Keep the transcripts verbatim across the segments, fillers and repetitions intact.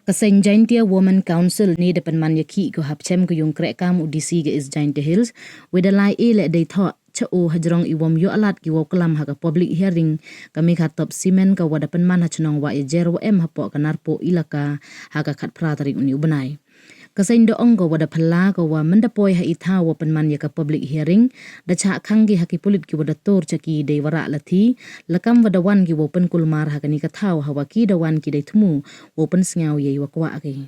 Ka seng Jaintia Women Council ne da pynman ya ki ko hap chem ko yung kreh kam u D C ka East Jaintia Hills, wei da lai e le dei thoh cha o hajrong i wom yoh alat ki wow klam ha ka public hearing ka Meghatop Cement ka wa da pynman ha chnong Wahyajer wa em hapoh ka Narpuh Elaka ha ka khatphra tarik uni u bnai. Ka seng da ong ko wa da phylla ko wa mynda poi ha i thaw wa pynman ya ka public hearing, da chah khang ki ha ki pulit ki wa da tur cha ki dei wa rah lathi, lakam wa da wan ki wow pynkulmar ha kani ka thaw ha wa ki da wan ki dei thmu wow pynsngaw ya i wa kwah ki.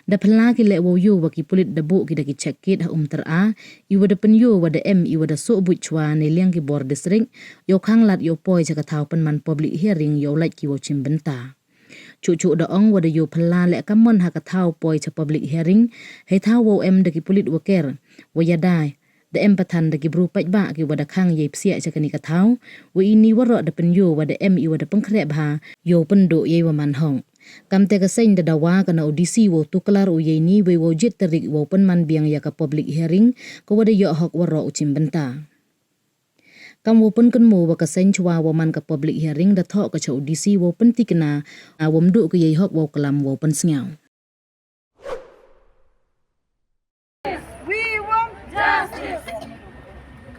Da phylla ki le wow yoh wa ki pulit da buh ki da ki check gate ha Umtyra, i wa da pynyoo wa da em i wa da soh buit chwa ne liang ki bor district, yow khang lad yow poi cha ka thaw pynman public hearing yow lait ki wow chim bynta. Chuh chuh da ong wa da yoh phylla le ka mon ha ka thaw poi cha public hearing, hei thaw wow em da ki pulit wa ker, wa yadai, da em pathan da ki bru paidbah ki wa da khang yei psiah cha kani ka thaw, wa ini waroh da pynyoo wa da em i wa da pynkhreh bha, yow pynduh yei wa man hok. Kamte ka seng da dawa ka na u D C wow tuklar u yei ni wei wow jied tarik wow pynman biang ya ka public hearing, ka wa da yoh hok waroh u chim bynta. Kam wow pynkynmaw wa ka seng chwa wow man ka public hearing da thoh ka cha u D C wow pyntikna, a wom duh ka yei hok wow klam wow pynsngaw. We want justice.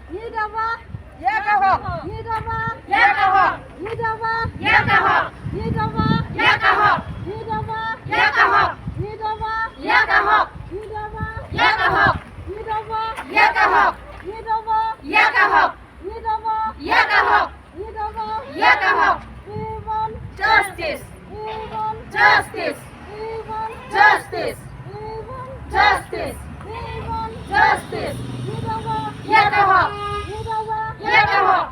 Ngi dawa ya ka hok. Ngi dawa ya ka hok. Ngi dawa ya ka hok. Ngi dawa ya ka hok. Ngi dawa ya ka hok. Ngi dawa ya ka hok. Ngi dawa ya ka hok. Ngi dawa ya ka hok. Ngi dawa ya ka hok. Ngi dawa ya ka hok. Ngi dawa ya ka hok. We want justice. We want justice. We want justice. We want justice. We want justice. Ngi dawa ya ka hok. Ngi dawa ya ka hok.